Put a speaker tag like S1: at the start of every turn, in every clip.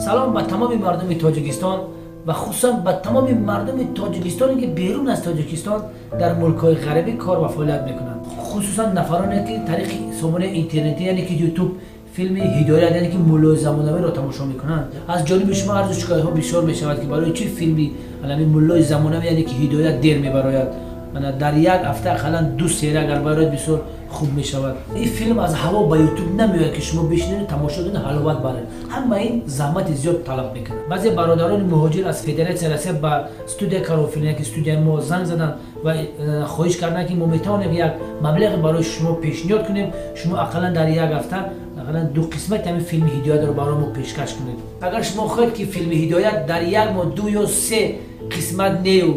S1: Салом ба тамоми мардуми Тоҷикистон ва хусусан ба тамоми мардуми Тоҷикистоне, ки берун аз Тоҷикистон дар мулкҳои ғарбӣ кор ва фаъолият мекунанд, хусусан нафароне, ки тариқи сомонаи интернетӣ, яъне ки Ютуб, филми «Ҳидоят», яъне ки «Муллои замонавиро» тамошо мекунанд. Аз ҷониби шумо арзу шикоятҳо бисёр мешавад, ки барои чӣ филми алами «Муллои замонавӣ», яъне ки «Ҳидоят» дер мебарояд. Дар як ҳафта ақаллан ду серия агар барояд, бисёр хуб мешавад. Ин филм аз ҳаво ба Ютуб намеояд, ки шумо бишинед, тамошо кунед, ҳаловат баред. Ҳама ин заҳмати зиёд талаб мекунад. Баъзе бародарони муҳоҷир аз Федератсияи Россия ба студияи Карофилм, ки студияи мо, занг заданд ва хоҳиш карданд, ки мо метавонем як маблағе барои шумо пешниҳод кунем, шумо ақаллан дар як ҳафта ақаллан ду қисмати ҳамин филми «Ҳидоятро» барои мо пешкаш кунед. Агар шумо хоҳед, ки филми «Ҳидоят» дар як моҳ ду ё се қисмат нею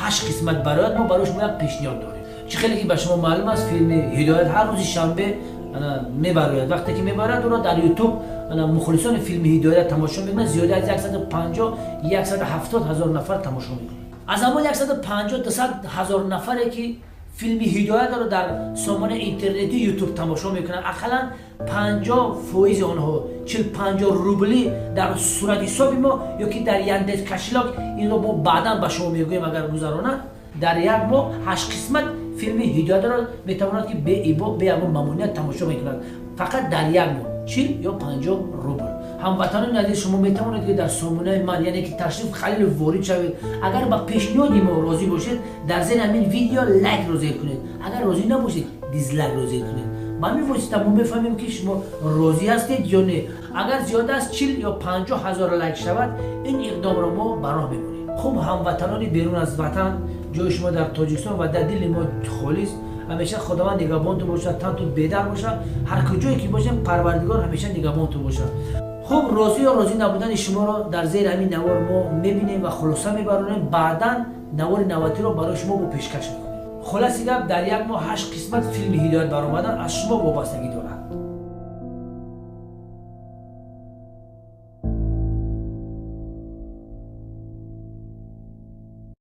S1: ҳашт қисмат барояд, мо барои шумо як пешниҳод дорем. Чӣ хеле ки ба шумо маълум аст, филми «Ҳидоят» ҳар рӯзи шанбе мебарояд. Вақте ки мебарояд, ӯро дар Ютуб мухлисони филми «Ҳидоят» тамошо мекунанд. Зиёда аз 150, 170 ҳазор нафар тамошо мекунанд. Аз ҳамон 150, 200 ҳазор нафаре, ки филми «Ҳидоятро» дар сомонаи интернетии Ютуб тамошо мекунанд, ақаллан 50 фоизи онҳо 40-50 рубли дар суратҳисоби мо ё ки дар Яндекс Кошелёк, инро мо баъдан ба шумо мегӯем, агар гузаронанд, дар як моҳ ҳашт қисмат филми «Ҳидоятро» метавонад, ки беибо, бе ягон мамоният тамошо мекунад. Фақат дар як моҳ 40 ё 50 рубл. Ҳамватанони азиз, шумо метавонед, ки дар сомонаи ман, яъне ки Ташриф Халилов, ворид шавед. Агар ба пешниҳоди мо розӣ бошед, дар зери ҳамин видео лайкро зер кунед. Агар розӣ набошед, дизлайкро зер кунед. Ба ҳамин восита мо мефаҳмем, ки шумо розӣ ҳастед ё не. Агар зиёда аз 40 ё 50 ҳазор лайк шавад, ин иқдомро мо ба роҳ мемонем. Хуб, ҳамватанони берун аз ватан, ҷои шумо дар Тоҷикистон ва дар дили мо холист. Ҳамеша Худованд нигаҳбонтон бошад, тантон бедар бошад. Ҳар куҷое ки бошем, Парвардигор ҳамеша нигаҳбонтон бошад. Хуб, розӣ ё розӣ набудани шуморо дар зери ҳамин навор мо мебинем ва хулоса мебаронем. Баъдан навори навбатиро барои шумо бо пешкаш мекунем. Хулоси гап, дар як моҳ ҳашт қисмат филми «Ҳидоят» баромадан аз шумо вобастагӣ дорад.